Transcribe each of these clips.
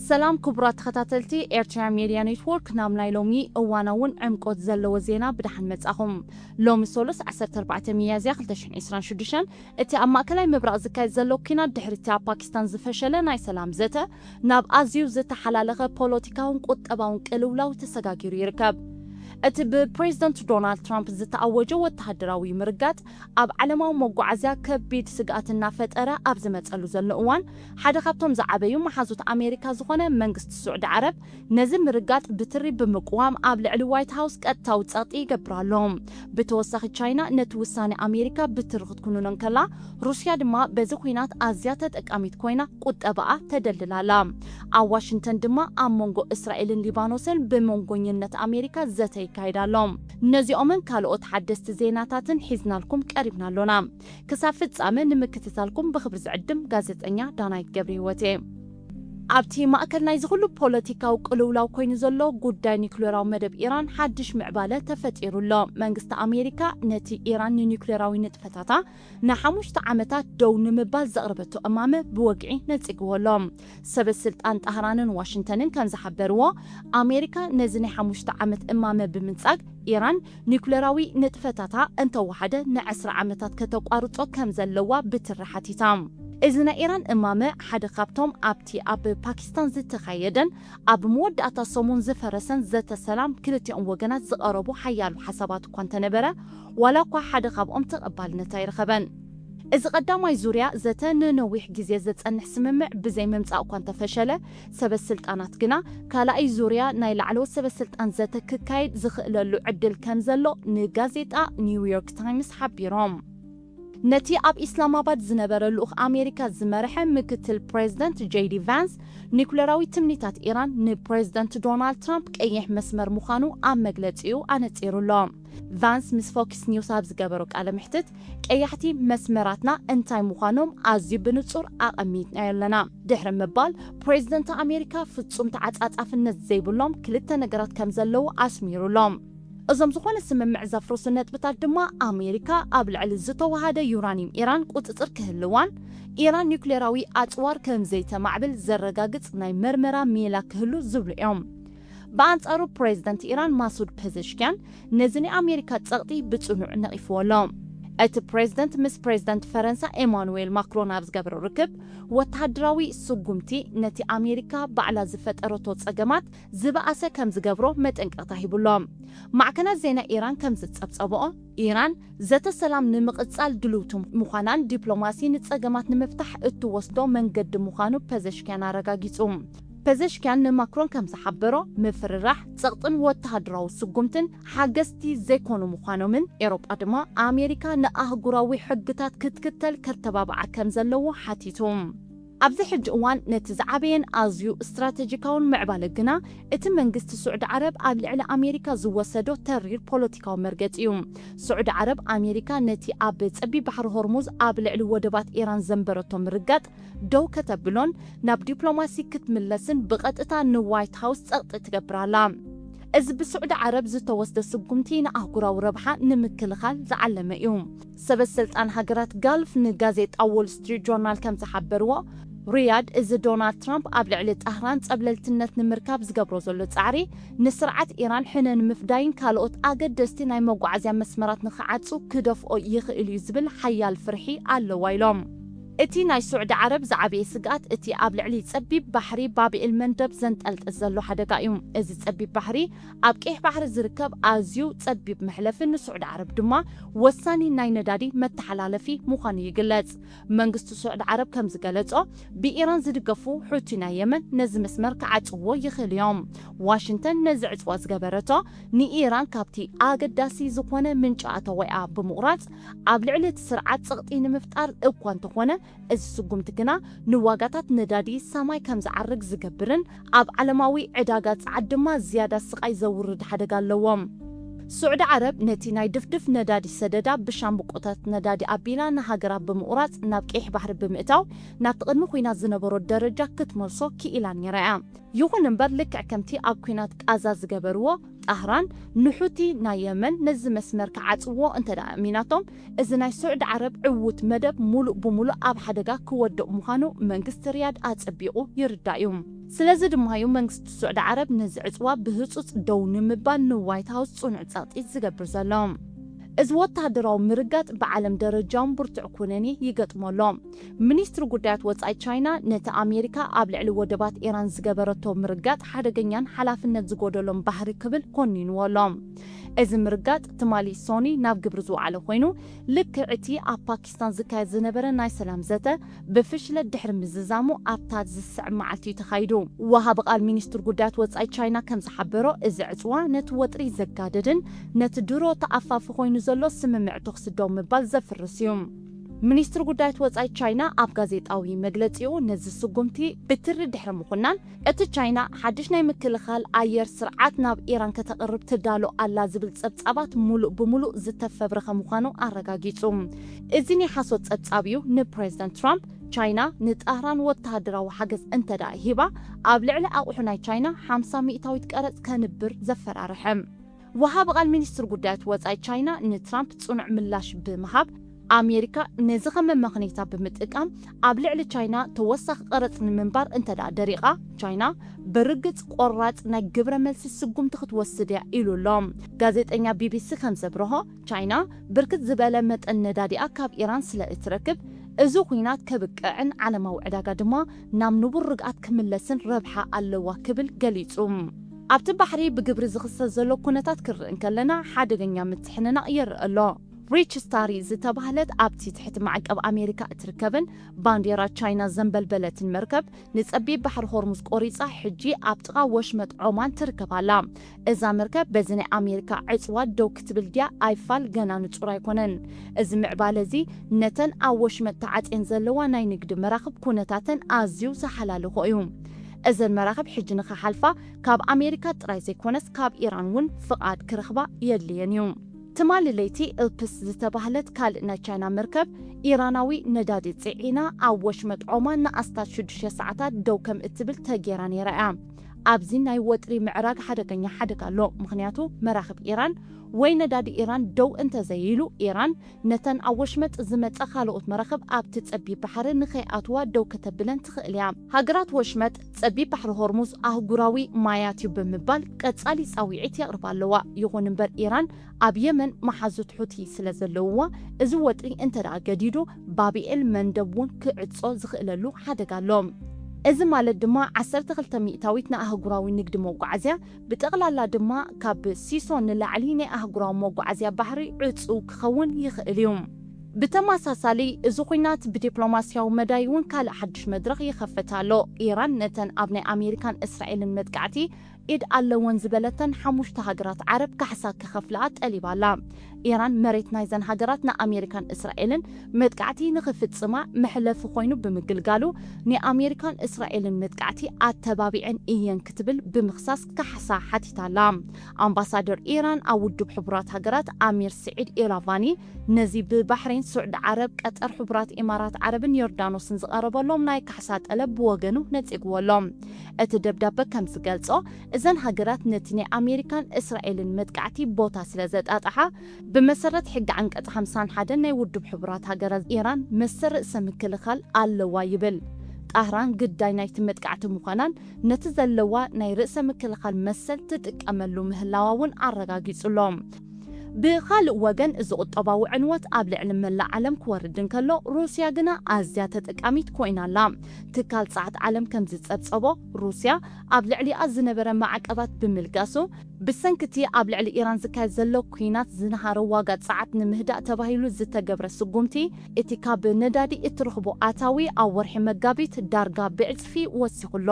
ሰላም ክቡራት ተኸታተልቲ ኤርትራ ሜድያ ኔትወርክ፣ ናብ ናይ ሎሚ እዋናውን ዕምቆት ዘለዎ ዜና ብደሓን መጻኹም። ሎሚ ሶሉስ ዓሰርተ ኣርባዕተ ሚያዝያ ክልተ ሽሕን ዕስራን ሽዱሽተን፣ እቲ ኣብ ማእከላይ ምብራቕ ዝካየድ ዘሎ ኲናት ድሕሪ እቲ ኣብ ፓኪስታን ዝፈሸለ ናይ ሰላም ዘተ ናብ ኣዝዩ ዝተሓላለኸ ፖለቲካውን ቁጠባውን ቅልውላው ተሰጋጊሩ ይርከብ። እቲ ብፕሬዝደንት ዶናልድ ትራምፕ ዝተኣወጀ ወተሃደራዊ ምርጋጥ ኣብ ዓለማዊ መጓዓዝያ ከቢድ ስግኣት እናፈጠረ ኣብ ዝመጸሉ ዘሎ እዋን፣ ሓደ ካብቶም ዝዓበዩ መሓዙት ኣሜሪካ ዝኾነ መንግስቲ ስዑዲ ዓረብ ነዚ ምርጋጥ ብትሪ ብምቅዋም ኣብ ልዕሊ ዋይት ሃውስ ቀጥታዊ ጸቕጢ ይገብር ኣሎ። ብተወሳኺ ቻይና ነቲ ውሳኔ ኣሜሪካ ብትሪ ክትኩንኖ እንከላ፣ ሩስያ ድማ በዚ ኲናት ኣዝያ ተጠቃሚት ኮይና ቁጠባኣ ተደልድል ኣላ። ኣብ ዋሽንግተን ድማ ኣብ መንጎ እስራኤልን ሊባኖስን ብመንጎኝነት ኣሜሪካ ዘተ ይካየድ ኣሎ። ነዚኦምን ካልኦት ሓደስቲ ዜናታትን ሒዝናልኩም ቀሪብና ኣሎና። ክሳብ ፍጻመ ንምክትታልኩም ብኽብሪ ዝዕድም ጋዜጠኛ ዳናይት ገብረህይወት እየ። ኣብቲ ማእከል ናይዚ ኩሉ ፖለቲካዊ ቅልውላው ኮይኑ ዘሎ ጉዳይ ኒኩሌራዊ መደብ ኢራን ሓድሽ ምዕባለ ተፈጢሩ ኣሎ። መንግስቲ ኣሜሪካ ነቲ ኢራን ንኒኩሌራዊ ንጥፈታታ ንሓሙሽተ ዓመታት ደው ንምባል ዘቕረበቶ እማመ ብወግዒ ነጺግዎ ኣሎ። ሰበ ስልጣን ጣህራንን ዋሽንግተንን ከም ዝሓበርዎ፣ ኣሜሪካ ነዚ ናይ ሓሙሽተ ዓመት እማመ ብምንጻግ፣ ኢራን ኒኩሌራዊ ንጥፈታታ እንተወሓደ ንዕስራ ዓመታት ከተቋርጾ ከም ዘለዋ ብትሪ ሓቲታ። እዚ ናይ ኢራን እማመ ሓደ ካብቶም ኣብቲ ኣብ ፓኪስታን ዝተኻየደን ኣብ መወዳእታ ሰሙን ዝፈረሰን ዘተ ሰላም ክልቲኦም ወገናት ዝቐረቡ ሓያሎ ሓሳባት እኳ እንተነበረ፣ ዋላ እኳ ሓደ ካብኦም ተቐባልነት ኣይረኸበን። እዚ ቀዳማይ ዙርያ ዘተ ንነዊሕ ግዜ ዘጸንሕ ስምምዕ ብዘይ ምምጻእ እኳ እንተፈሸለ፣ ሰበ ስልጣናት ግና ካልኣይ ዙርያ ናይ ላዕለዎት ሰበ ስልጣን ዘተ ክካየድ ዝኽእለሉ ዕድል ከም ዘሎ ንጋዜጣ ኒውዮርክ ታይምስ ሓቢሮም። ነቲ ኣብ ኢስላማባድ ዝነበረ ልኡኽ ኣሜሪካ ዝመርሐ ምክትል ፕሬዝደንት ጄዲ ቫንስ፣ ኒኩሌራዊ ትምኒታት ኢራን ንፕሬዝደንት ዶናልድ ትራምፕ ቀይሕ መስመር ምዃኑ ኣብ መግለጺኡ ኣነጺሩ ኣሎ። ቫንስ ምስ ፎክስ ኒውስ ኣብ ዝገበሮ ቃለ መሕትት፣ ቀያሕቲ መስመራትና እንታይ ምዃኖም ኣዝዩ ብንጹር ኣቐሚጥናዮ ኣለና ድሕሪ ምባል፣ ፕሬዝደንት ኣሜሪካ ፍጹም ተዓጻጻፍነት ዘይብሎም ክልተ ነገራት ከም ዘለዉ ኣስሚሩ ኣሎ። እዞም ዝኾነ ስምምዕ ዘፍርሱ ነጥብታት ድማ ኣሜሪካ ኣብ ልዕሊ ዝተወሃደ ዩራኒየም ኢራን ቁጽጽር ክህልዋን ኢራን ኒኩሌራዊ ኣጽዋር ከም ዘይተማዕብል ዘረጋግጽ ናይ መርመራ ሜላ ክህሉ ዝብሉ እዮም። ብኣንጻሩ ፕሬዝደንት ኢራን ማሱድ ፐዘሽኪያን ነዚ ናይ ኣሜሪካ ጸቕጢ ብጽኑዕ ነቒፍዎ ኣሎ። እቲ ፕሬዝደንት ምስ ፕሬዝደንት ፈረንሳ ኤማኑዌል ማክሮን ኣብ ዝገበሮ ርክብ፣ ወተሃደራዊ ስጉምቲ ነቲ ኣሜሪካ ባዕላ ዝፈጠረቶ ጸገማት ዝበኣሰ ከም ዝገብሮ መጠንቀቕታ ሂቡ ኣሎ። ማዕከናት ዜና ኢራን ከም ዝጸብጸብኦ፣ ኢራን ዘተ ሰላም ንምቕጻል ድልውቲ ምዃናን ዲፕሎማሲ ንጸገማት ንምፍታሕ እትወስዶ መንገዲ ምዃኑ ፐዘሽኪያን ኣረጋጊጹ። ፐዘሽኪያን ንማክሮን ከም ዝሓበሮ፣ ምፍርራሕ፣ ጸቕጥን ወተሃደራዊ ስጉምትን ሓገዝቲ ዘይኮኑ ምዃኖምን ኤውሮጳ ድማ ኣሜሪካ ንኣህጉራዊ ሕግታት ክትክተል ከተባብዓ ከም ዘለዎ ሓቲቱ። ኣብዚ ሕጂ እዋን ነቲ ዝዓበየን ኣዝዩ ስትራተጂካውን ምዕባለ ግና እቲ መንግስቲ ስዑዲ ዓረብ ኣብ ልዕሊ ኣሜሪካ ዝወሰዶ ተሪር ፖለቲካዊ መርገጺ እዩ። ስዑዲ ዓረብ ኣሜሪካ ነቲ ኣብ ጸቢብ ባሕሪ ሆርሙዝ ኣብ ልዕሊ ወደባት ኢራን ዘንበረቶ ምርጋጥ ደው ከተብሎን ናብ ዲፕሎማሲ ክትምለስን ብቐጥታ ንዋይት ሃውስ ጸቕጢ ትገብር ኣላ። እዚ ብስዑዲ ዓረብ ዝተወስደ ስጉምቲ ንኣህጉራዊ ረብሓ ንምክልኻል ዝዓለመ እዩ። ሰበ ስልጣን ሃገራት ጋልፍ ንጋዜጣ ዎል ስትሪት ጆርናል ከም ዝሓበርዎ፣ ሪያድ እዚ ዶናልድ ትራምፕ ኣብ ልዕሊ ጣህራን ጸብለልትነት ንምርካብ ዝገብሮ ዘሎ ጻዕሪ ንስርዓት ኢራን ሕነ ንምፍዳይን ካልኦት ኣገደስቲ ናይ መጓዓዝያ መስመራት ንኽዓጹ ክደፍኦ ይኽእል እዩ ዝብል ሓያል ፍርሒ ኣለዋ ኢሎም። እቲ ናይ ስዑዲ ዓረብ ዝዓበየ ስግኣት እቲ ኣብ ልዕሊ ጸቢብ ባሕሪ ባብኤል መንደብ ዘንጠልጥል ዘሎ ሓደጋ እዩ። እዚ ጸቢብ ባሕሪ ኣብ ቀይሕ ባሕሪ ዝርከብ ኣዝዩ ጸቢብ መሕለፊ ንስዑዲ ዓረብ ድማ ወሳኒ ናይ ነዳዲ መተሓላለፊ ምዃኑ ይግለጽ። መንግስቲ ስዑዲ ዓረብ ከም ዝገለጾ፣ ብኢራን ዝድገፉ ሑቲ ናይ የመን ነዚ መስመር ክዓጽዎ ይኽእሉ እዮም። ዋሽንግተን ነዚ ዕጽዋ ዝገበረቶ ንኢራን ካብቲ ኣገዳሲ ዝኾነ ምንጪ ኣታዊኣ ብምቑራጽ ኣብ ልዕሊ እቲ ስርዓት ጸቕጢ ንምፍጣር እኳ እንተኾነ፣ እዚ ስጉምቲ ግና ንዋጋታት ነዳዲ ሰማይ ከም ዝዓርግ ዝገብርን ኣብ ዓለማዊ ዕዳጋ ጸዓት ድማ ዝያዳ ስቓይ ዘውርድ ሓደጋ ኣለዎ። ስዑዲ ዓረብ ነቲ ናይ ድፍድፍ ነዳዲ ሰደዳ ብሻምብቆታት ነዳዲ ኣቢላ ንሃገራ ብምቑራጽ ናብ ቀይሕ ባሕሪ ብምእታው ናብቲ ቅድሚ ኲናት ዝነበሮ ደረጃ ክትመልሶ ክኢላ ነይራ እያ። ይኹን እምበር ልክዕ ከምቲ ኣብ ኲናት ቃዛ ዝገበርዎ፣ ጣህራን ንሑቲ ናይ የመን ነዚ መስመር ክዓጽዎ እንተ ደኣ ኣሚናቶም፣ እዚ ናይ ስዑዲ ዓረብ ዕዉት መደብ ሙሉእ ብሙሉእ ኣብ ሓደጋ ክወድቕ ምዃኑ መንግስቲ ሪያድ ኣጸቢቑ ይርዳእ እዩ። ስለዚ ድማ እዩ መንግስቲ ስዑዲ ዓረብ ነዚ ዕጽዋ ብህጹጽ ደው ንምባል ንዋይት ሃውስ ጽኑዕ ጸቕጢ ዝገብር ዘሎ። እዚ ወተሃደራዊ ምርጋጥ ብዓለም ደረጃ እውን ብርቱዕ ኩነኔ ይገጥሞ ኣሎ። ሚኒስትሪ ጉዳያት ወጻኢ ቻይና ነቲ ኣሜሪካ ኣብ ልዕሊ ወደባት ኢራን ዝገበረቶ ምርጋጥ ሓደገኛን ሓላፍነት ዝጎደሎን ባህሪ ክብል ኮኒንዎ ኣሎ። እዚ ምርጋጥ ትማሊ ሶኒ ናብ ግብሪ ዝወዓለ ኮይኑ፣ ልክዕ እቲ ኣብ ፓኪስታን ዝካየድ ዝነበረ ናይ ሰላም ዘተ ብፍሽለት ድሕሪ ምዝዛሙ ኣብታ ዝስዕብ መዓልቲ እዩ ተኻይዱ። ወሃቢ ቃል ሚኒስትር ጉዳያት ወጻኢ ቻይና ከም ዝሓበሮ፣ እዚ ዕጽዋ ነቲ ወጥሪ ዘጋድድን ነቲ ድሮ ተኣፋፊ ኮይኑ ዘሎ ስምምዕ ተኹሲ ደው ምባል ዘፍርስ እዩ። ሚኒስትሪ ጉዳያት ወጻኢ ቻይና ኣብ ጋዜጣዊ መግለጺኡ፣ ነዚ ስጉምቲ ብትሪ ድሕሪ ምኹናን፣ እቲ ቻይና ሓድሽ ናይ ምክልኻል ኣየር ስርዓት ናብ ኢራን ከተቕርብ ትዳሎ ኣላ ዝብል ጸብጻባት ሙሉእ ብሙሉእ ዝተፈብረኸ ምዃኑ ኣረጋጊጹ። እዚ ናይ ሓሶት ጸብጻብ እዩ ንፕሬዚደንት ትራምፕ፣ ቻይና ንጣህራን ወተሃደራዊ ሓገዝ እንተደኣ ሂባ፣ ኣብ ልዕሊ ኣቑሑ ናይ ቻይና ሓምሳ ሚእታዊት ቀረጽ ከንብር ዘፈራርሐ። ወሃቢ ቃል ሚኒስትር ጉዳያት ወጻኢ ቻይና ንትራምፕ ጽኑዕ ምላሽ ብምሃብ፣ ኣሜሪካ ነዚ ከም መመኽነይታ ብምጥቃም ኣብ ልዕሊ ቻይና ተወሳኺ ቀረጽ ንምንባር እንተደኣ ደሪቓ፣ ቻይና ብርግጽ ቆራጽ ናይ ግብረ መልሲ ስጉምቲ ክትወስድ እያ ኢሉ ኣሎ። ጋዜጠኛ ቢቢሲ ከም ዘብርሆ፣ ቻይና ብርክት ዝበለ መጠን ነዳዲኣ ካብ ኢራን ስለ እትረክብ፣ እዚ ኲናት ከብቅዕን ዓለማዊ ዕዳጋ ድማ ናብ ንቡር ርግኣት ክምለስን ረብሓ ኣለዋ ክብል ገሊጹ። ኣብቲ ባሕሪ ብግብሪ ዝኽሰት ዘሎ ኩነታት ክንርኢ እንከለና፣ ሓደገኛ ምትሕንናቕ ይረአ ኣሎ። ሪች ስታሪ ዝተባህለት ኣብቲ ትሕቲ ማዕቀብ ኣሜሪካ እትርከብን ባንዴራ ቻይና ዘንበልበለትን መርከብ፣ ንጸቢብ ባሕሪ ሆርሙዝ ቆሪጻ ሕጂ ኣብ ጥቓ ወሽመጥ ዖማን ትርከብ ኣላ። እዛ መርከብ በዚ ናይ ኣሜሪካ ዕጽዋ ደው ክትብል ድያ ኣይፋል ገና ንጹር ኣይኮነን። እዚ ምዕባለ እዚ ነተን ኣብ ወሽመጥ ተዓጽየን ዘለዋ ናይ ንግዲ መራኽብ ኩነታተን ኣዝዩ ዝሓላልኾ እዩ። እዘን መራኽብ ሕጂ ንኽሓልፋ ካብ ኣሜሪካ ጥራይ ዘይኮነስ ካብ ኢራን እውን ፍቓድ ክረኽባ የድልየን እዩ። ትማሊ ለይቲ ኤልፕስ ዝተባህለት ካልእ ናይ ቻይና መርከብ ኢራናዊ ነዳዲ ጽዒና ኣብ ወሽመጥ ዖማን ንኣስታት ሽዱሽተ ሰዓታት ደው ከም እትብል ተጌራ ነይራ እያ። ኣብዚ ናይ ወጥሪ ምዕራግ ሓደገኛ ሓደጋ ኣሎ፣ ምኽንያቱ መራኽብ ኢራን ወይ ነዳዲ ኢራን ደው እንተዘይኢሉ፣ ኢራን ነተን ኣብ ወሽመጥ ዝመጻ ካልኦት መራኽብ ኣብቲ ጸቢብ ባሕሪ ንኸይኣትዋ ደው ከተብለን ትኽእል እያ። ሃገራት ወሽመጥ ጸቢብ ባሕሪ ሆርሙዝ ኣህጉራዊ ማያት እዩ ብምባል ቀጻሊ ጻውዒት የቕርባ ኣለዋ። ይኹን እምበር ኢራን ኣብ የመን መሓዙት ሑቲ ስለ ዘለውዋ፣ እዚ ወጥሪ እንተ ደኣ ገዲዱ፣ ባብኤል መንደብ እውን ክዕጾ ዝኽእለሉ ሓደጋ ኣሎ። እዚ ማለት ድማ ዓሰርተ ክልተ ሚእታዊት ንኣህጉራዊ ንግዲ መጓዓዝያ፣ ብጠቕላላ ድማ ካብ ሲሶ ንላዕሊ ናይ ኣህጉራዊ መጓዓዝያ ባሕሪ ዕጹው ክኸውን ይኽእል እዩ። ብተመሳሳሊ፣ እዚ ኲናት ብዲፕሎማስያዊ መዳይ እውን ካልእ ሓድሽ መድረኽ ይኸፍት ኣሎ። ኢራን ነተን ኣብ ናይ ኣሜሪካን እስራኤልን መጥቃዕቲ ኢድ ኣለወን ዝበለተን ሓሙሽተ ሃገራት ዓረብ ካሕሳ ክኸፍልኣ ጠሊባ ኣላ። ኢራን መሬት ናይዘን ሃገራት ንኣሜሪካን እስራኤልን መጥቃዕቲ ንኽፍጽማ መሕለፊ ኮይኑ ብምግልጋሉ፣ ንኣሜሪካን እስራኤልን መጥቃዕቲ ኣተባቢዐን እየን ክትብል ብምኽሳስ ካሕሳ ሓቲታ ኣላ። ኣምባሳደር ኢራን ኣብ ውድብ ሕቡራት ሃገራት ኣሚር ስዒድ ኢራቫኒ፣ ነዚ ብባሕሬን፣ ስዑዲ ዓረብ፣ ቀጠር፣ ሕቡራት ኢማራት ዓረብን ዮርዳኖስን ዝቐረበሎም ናይ ካሕሳ ጠለብ ብወገኑ ነጺግዎ ኣሎ። እቲ ደብዳበ ከም ዝገልጾ፣ እዘን ሃገራት ነቲ ናይ ኣሜሪካን እስራኤልን መጥቃዕቲ ቦታ ስለ ዘጣጥሓ፣ ብመሰረት ሕጊ ዓንቀጽ ሓምሳን ሓደን ናይ ውድብ ሕቡራት ሃገራት፣ ኢራን መሰል ርእሰ ምክልኻል ኣለዋ ይብል። ጣህራን ግዳይ ናይቲ መጥቃዕቲ ምዃናን ነቲ ዘለዋ ናይ ርእሰ ምክልኻል መሰል ትጥቀመሉ ምህላዋ እውን ኣረጋጊጹ ኣሎ። ብኻልእ ወገን፣ እዚ ቁጠባዊ ዕንወት ኣብ ልዕሊ መላእ ዓለም ክወርድ እንከሎ፣ ሩስያ ግና ኣዝያ ተጠቃሚት ኮይና ኣላ። ትካል ጸዓት ዓለም ከም ዝጸብጸቦ፣ ሩስያ ኣብ ልዕሊኣ ዝነበረ ማዕቀባት ብምልጋሱ፣ ብሰንኪ እቲ ኣብ ልዕሊ ኢራን ዝካየድ ዘሎ ኲናት ዝነሃረ ዋጋ ጸዓት ንምህዳእ ተባሂሉ ዝተገብረ ስጉምቲ፣ እቲ ካብ ነዳዲ እትረኽቦ ኣታዊ ኣብ ወርሒ መጋቢት ዳርጋ ብዕጽፊ ወሲኹ ኣሎ።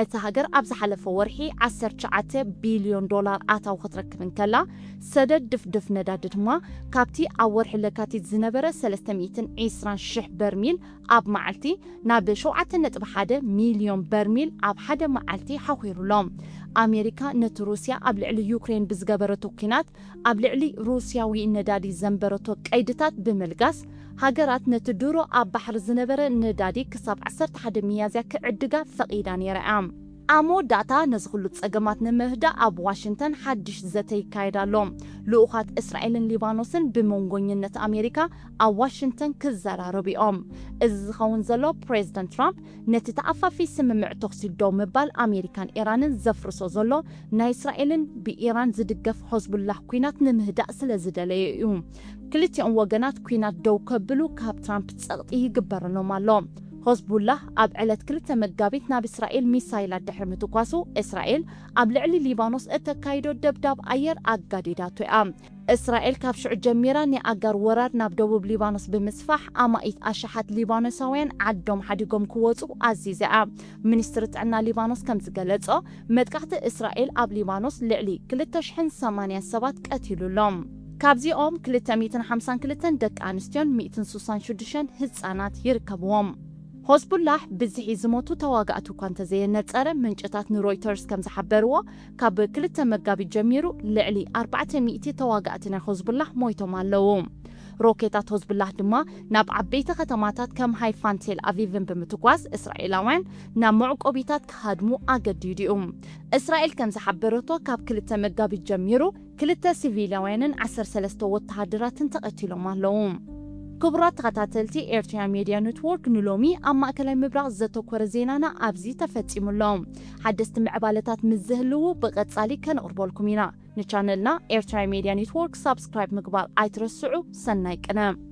እታ ሃገር ኣብ ዝሓለፈ ወርሒ ዓሰርተ ትሽዓተ ቢልዮን ዶላር ኣታዊ ክትረክብ እንከላ፣ ሰደድ ድፍድፍ ነዳዲ ድማ ካብቲ ኣብ ወርሒ ለካቲት ዝነበረ ሰለስተ ሚእትን ዕስራን ሽሕ በርሚል ኣብ መዓልቲ ናብ ሸውዓተ ነጥቢ ሓደ ሚልዮን በርሚል ኣብ ሓደ መዓልቲ ሓኺሩ ኣሎ። ኣሜሪካ ነቲ ሩስያ ኣብ ልዕሊ ዩክሬን ብዝገበረቶ ኲናት ኣብ ልዕሊ ሩስያዊ ነዳዲ ዘንበረቶ ቀይድታት ብምልጋስ፣ ሃገራት ነቲ ድሮ ኣብ ባሕሪ ዝነበረ ነዳዲ ክሳብ ዓሰርተ ሓደ ሚያዝያ ክዕድጋ ፈቒዳ ነይራ እያ። ኣብ መወዳእታ፣ ነዚ ኩሉ ጸገማት ንምህዳእ ኣብ ዋሽንግተን ሓድሽ ዘተ ይካየድ ኣሎ። ልኡኻት እስራኤልን ሊባኖስን ብመንጎኝነት ኣሜሪካ ኣብ ዋሽንግተን ክዘራረቡ እዮም። እዚ ዝኸውን ዘሎ፣ ፕሬዚደንት ትራምፕ ነቲ ተኣፋፊ ስምምዕ ተኹሲ ደው ምባል ኣሜሪካን ኢራንን ዘፍርሶ ዘሎ ናይ እስራኤልን ብኢራን ዝድገፍ ሆዝቡላህ ኲናት ንምህዳእ ስለ ዝደለየ እዩ። ክልቲኦም ወገናት ኲናት ደው ከብሉ ካብ ትራምፕ ጸቕጢ ይግበረሎም ኣሎ። ሆዝቡላህ ኣብ ዕለት ክልተ መጋቢት ናብ እስራኤል ሚሳይላት ድሕሪ ምትኳሱ፣ እስራኤል ኣብ ልዕሊ ሊባኖስ እተካይዶ ደብዳብ ኣየር ኣጋዲዳቶ እያ። እስራኤል ካብ ሽዑ ጀሚራ ናይ ኣጋር ወራር ናብ ደቡብ ሊባኖስ ብምስፋሕ፣ ኣማኢት ኣሽሓት ሊባኖሳውያን ዓዶም ሓዲጎም ክወጹ ኣዚዛ እያ። ሚኒስትሪ ጥዕና ሊባኖስ ከም ዝገለጾ፣ መጥቃዕቲ እስራኤል ኣብ ሊባኖስ ልዕሊ ክልተ ሽሕን ሰማንያን ሰባት ቀቲሉ ኣሎ። ካብዚኦም ክልተ ሚእትን ሓምሳን ክልተን ደቂ ኣንስትዮን ሚእትን ስሳን ሽዱሽተን ህጻናት ይርከብዎም። ሆዝቡላህ ብዝሒ ዝሞቱ ተዋጋእቲ እኳ እንተዘየነጸረ፣ ምንጭታት ንሮይተርስ ከም ዝሓበርዎ፣ ካብ ክልተ መጋቢት ጀሚሩ ልዕሊ ኣርባዕተ ሚእቲ ተዋጋእቲ ናይ ሆዝቡላህ ሞይቶም ኣለዉ። ሮኬታት ሆዝቡላህ ድማ ናብ ዓበይቲ ከተማታት ከም ሃይፋን ቴል ኣቪቭን ብምትኳስ፣ እስራኤላውያን ናብ መዕቆቢታት ክሃድሙ ኣገዲዱ እዩ። እስራኤል ከም ዝሓበረቶ፣ ካብ ክልተ መጋቢት ጀሚሩ ክልተ ሲቪላውያንን ዓሰርተ ሰለስተ ወተሃደራትን ተቐቲሎም ኣለዉ። ክቡራት ተኸታተልቲ ኤርትራ ሜድያ ኔትወርክ፣ ንሎሚ ኣብ ማእከላይ ምብራቕ ዘተኮረ ዜናና ኣብዚ ተፈጺሙ ኣሎ። ሓደስቲ ምዕባለታት ምስ ዝህልዉ ብቐጻሊ ከነቕርበልኩም ኢና። ንቻነልና ኤርትራ ሜድያ ኔትወርክ ሳብስክራይብ ምግባር ኣይትረስዑ። ሰናይ ቅነ።